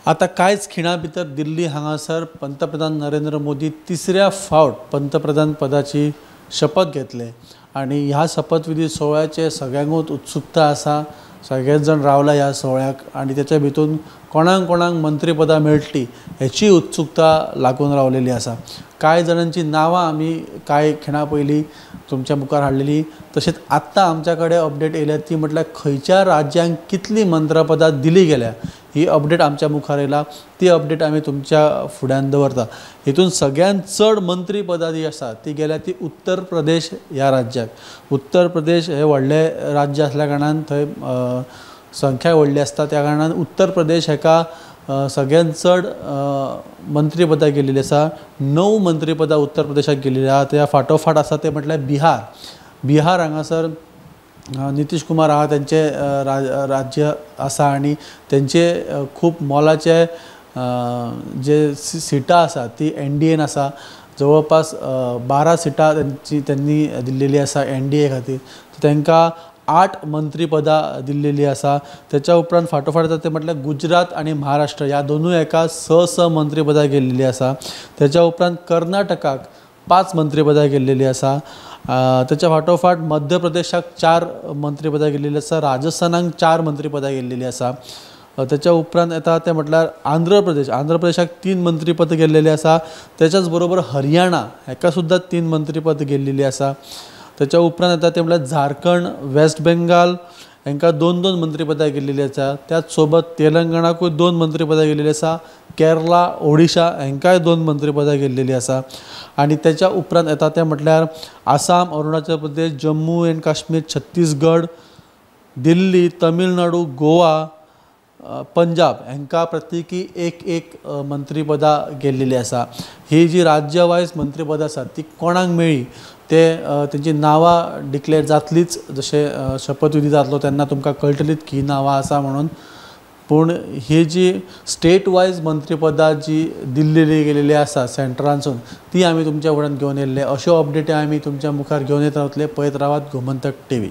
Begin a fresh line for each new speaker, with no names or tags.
आता कांयच खिणा भितर दिल्ली हांगासर पंतप्रधान नरेंद्र मोदी तिसऱ्या फावट पंतप्रधान पदाची शपथ घेतले आनी ह्या शपथविधी सोहळ्याचे सगळ्यांकूच उत्सुकता आसा। सगळेच जाण रावला ह्या सोहळ्याक आनी तेच्या भितून कोणाक कोणाक मंत्रीपदां मेळटली हेची उत्सुकता लागून रावलेली आसा। कांय जाणांची नांवां आमी कांय खिणां पयलीं तुमच्या मुखार हाडलेली, तशेंच आत्तां आमच्या कडेन अपडेट येयल्या ती म्हटल्यार खंयच्या राज्यांक कितलीं मंत्रीपदां दिली गेल्या ही अपडेट आमच्या मुखार येयला। ती अपडेट आमी तुमच्या फुड्यान दवरता। हितून सगळ्यांत चड मंत्रीपदां जी आसा ती गेल्या ती उत्तर प्रदेश ह्या राज्याक। उत्तर प्रदेश हें व्हडलें राज्य आसल्या कारणान थंय संख्या व्हडली आसता, त्या कारणान उत्तर प्रदेश हेका सगळ्यांत चड मंत्रीपदां गेल्लीं आसा। 9 मंत्रीपदां उत्तर प्रदेशाक गेल्लीं आसा। त्या फाटोफाट आसा तें म्हटल्यार बिहार। बिहार हांगासर नितीश कुमार आहा, तेंचे राज्य आसा आनी तेंचे खूब मोलाचे जे सिटां आसा ती एनडीएन आसा। जवळपास 12 सिटां त्यांनी दिल्लेली आसा एनडीए खातीर, तांकां 8 मंत्रीपदां दिल्लेली आसा। तेच्या उपरांत फाटोफाट येता तें म्हटल्यार गुजरात आनी महाराष्ट्र ह्या दोनूय हेका 6-6 मंत्रीपदां गेल्लेली आसा। तेच्या उपरांत कर्नाटकाक 5 मंत्रीपदां गेल्लेली आसा। तेच्या फाटोफाट मध्य प्रदेशाक 4 मंत्रीपदां गेल्लेली आसा, राजस्थानाक 4 मंत्रीपदां गेल्लेली आसा। तेच्या उपरांत येता तें म्हटल्यार आंध्र प्रदेश। आंध्र प्रदेशाक 3 मंत्रीपद गेल्लेली आसा। तेच्याच बरोबर हरियाणा हेका सुद्दां 3 मंत्रीपद गेल्लेली आसा। तेच्या उपरांत येता तें म्हटल्यार झारखंड, वेस्ट बेंगाल हेंकां 2-2 मंत्रीपदां गेल्लेली आसा। त्याच सोबत तेलंगणाकूय 2 मंत्रीपदां गेल्लेली आसा। केरला, ओडिशा हेंकांय 2 मंत्रीपदां गेल्लेली आसा। आनी तेच्या उपरांत येता तें म्हटल्यार आसाम, अरुणाचल प्रदेश, जम्मू एंड काश्मीर, छत्तीसगड, दिल्ली, तमिळनाडू, गोवा, पंजाब हेंकां प्रत्येकी 1-1 मंत्रीपदां गेल्लेली आसा। ही जी राज्य वायज मंत्रीपदां आसा ती कोणाक मेळ्ळी ते तेंची नांवां डिक्लेर जातलीच, जशें शपथविधी जातलो तेन्ना तुमकां कळटलीच की नांवां आसा म्हणून। पूण ही जी स्टेट वायज मंत्रीपदां जी दिल्लेली गेलेली आसा सेंट्रांसून ती आमी तुमच्या फुड्यान घेवन येयल्ले। अश्यो अपडेटी आमी तुमच्या मुखार घेवन येत रावतले। पळयत रावात गोमंतक टीव्ही।